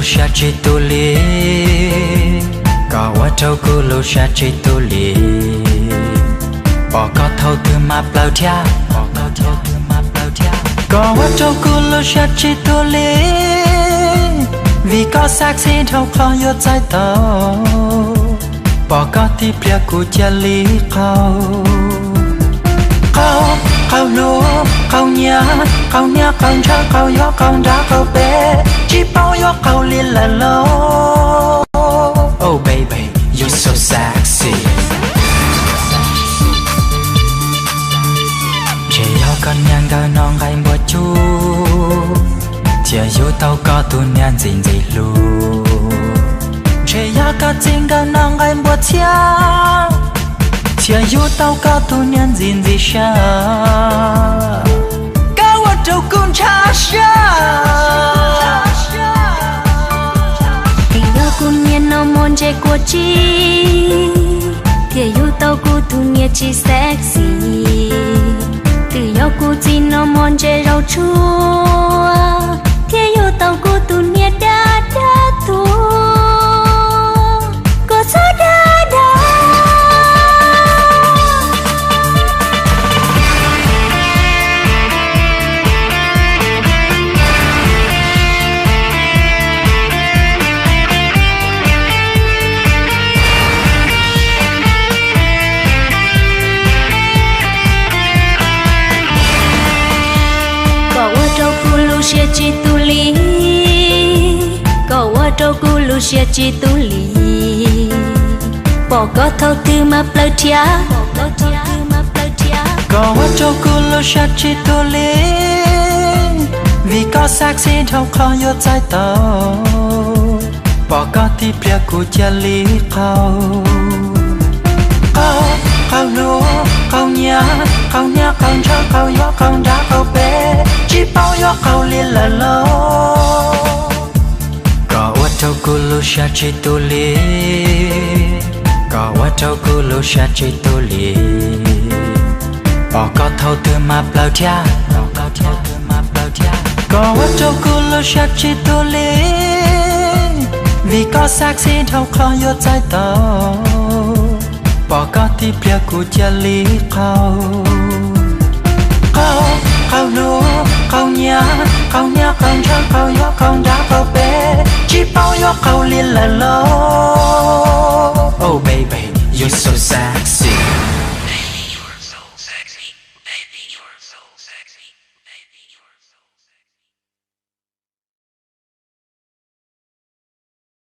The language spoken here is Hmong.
Siab tsis tu li, koj ua rau kuv lub siab tsis tu li. Pom koj thaum twg mas plaws thiab, koj ua rau kuv lub siab tsis tu li. Vim koj sexy dhau qhov yuav txais tau, pom koj tib pliag kuv cia li qaug. Qaug, qaug hlub, qaug nyiam, qaug niaj qaug ntshaw, qaug yuav qaug nrab qaug peb, tsis paub yuav qaug li lawm lauj. Oh baby, you're so sexy. Ntshe yog koj niag nkawm no nqaij npua cuj, thiaj yug tau koj tus niag ntxim ntxim hlub. Ntshe yog koj txiv nkawm no nqaij npua txhiab, thiaj yug tau koj tus niag ntxim ntxim siab. Koj ua rau kuv ntshav siab. Twb yog kuv niag no muaj ntse kua tsib, thiaj yug tau kuv tus niag tsis sexy. Twb yog kuv txiv no muaj ntse zaub tsuag, thiaj yug tau kuv tus niag dab dab tuag. Koj txhob dag dag. Koj ua rau kuv lub siab tsis tu li, koj ua rau kuv lub siab tsis tu li. Pom koj thaum twg mas plaws thiab, koj ua rau kuv lub siab tsis tu li. Vim koj sexy dhau qhov yuav txais tau, pom koj tib pliag kuv cia li qaug. Qaug, qaug hlub, qaug nyiam, qaug niaj qaug ntshaw, qaug yuav qaug nrab qaug peb, tsis paub yuav qaug li lawm lauj. Koj ua rau kuv lub siab tsis tu li, koj ua rau kuv lub siab tsis tu li. Pom koj thaum twg mas plaws thiab, koj ua rau kuv lub siab tsis tu li. Vim koj sexy dhau qhov yuav txais tau, pom koj tib pliag kuv cia li qaug. Qaug, qaug hlub, qaug nyiam, qaug niaj qaug ntshaw, qaug yuav qaug nrab qaug peb, tsis paub yuav qaug li lawm lauj. Oh baby, you're so sexy.